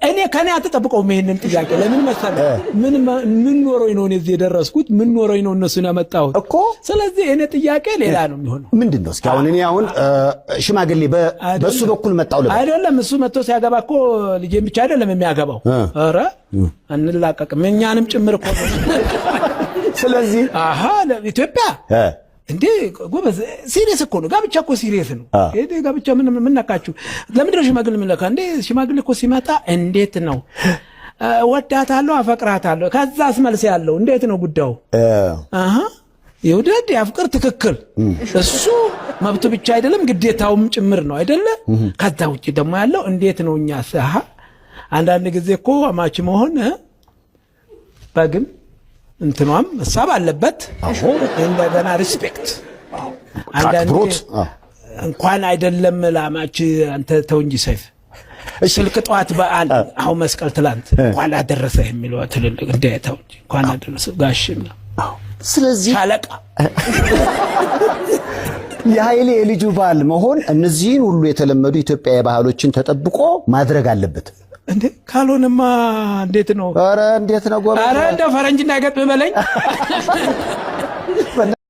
እኔ ከኔ አትጠብቀውም ይሄንን ጥያቄ። ለምን መሰለህ? ምን ኖሮኝ ነው እኔ እዚህ የደረስኩት? ምን ኖሮኝ ነው እነሱን ያመጣሁት? እኮ። ስለዚህ እኔ ጥያቄ ሌላ ነው የሚሆነው። ምንድን ነው? እስኪ አሁን እኔ አሁን ሽማግሌ በሱ በኩል መጣው ልበል። አይደለም፣ እሱ መጥቶ ሲያገባ እኮ ልጄን ብቻ አይደለም የሚያገባው። ኧረ አንላቀቅም፣ እኛንም ጭምር እኮ ነው። ስለዚህ አሃ፣ ኢትዮጵያ እንዴ ጎበዝ፣ serious እኮ ነው። ጋብቻ እኮ serious ነው። ይሄ ጋብቻ ምን ነካችሁ? ለምንድን ነው ሽማግሌ የሚለካ? እንዴ ሽማግሌ እኮ ሲመጣ እንዴት ነው፣ እወዳታለሁ፣ አፈቅራታለሁ፣ ከዛስ መልስ ያለው እንዴት ነው ጉዳዩ? አሃ፣ ይውደድ ያፍቅር፣ ትክክል። እሱ መብቱ ብቻ አይደለም ግዴታውም ጭምር ነው አይደለ? ከዛ ውጭ ደግሞ ያለው እንዴት ነው? እኛ አሃ፣ አንዳንድ ጊዜ እኮ አማች መሆን በግም እንትኗም መሳብ አለበት። እንደገና respect አንዳንዴ አክብሮት። እንኳን አይደለም ለአማች፣ አንተ ተው እንጂ ሰይፍ፣ ስልክ ጠዋት በዓል አሁን መስቀል ትላንት እንኳን አደረሰህ የሚለው ትልልቅ እንደ ተው እንጂ እንኳን አደረሰህ ጋሽ ምናምን ስለዚህ ሻለቃ። የኃይሌ የልጁ ባል መሆን እነዚህን ሁሉ የተለመዱ ኢትዮጵያዊ ባህሎችን ተጠብቆ ማድረግ አለበት። እንዴ ካልሆነማ እንዴት ነው? ኧረ እንዴት ነው ጎበዝ? ኧረ እንደው ፈረንጅ እንዳይገጥም በለኝ።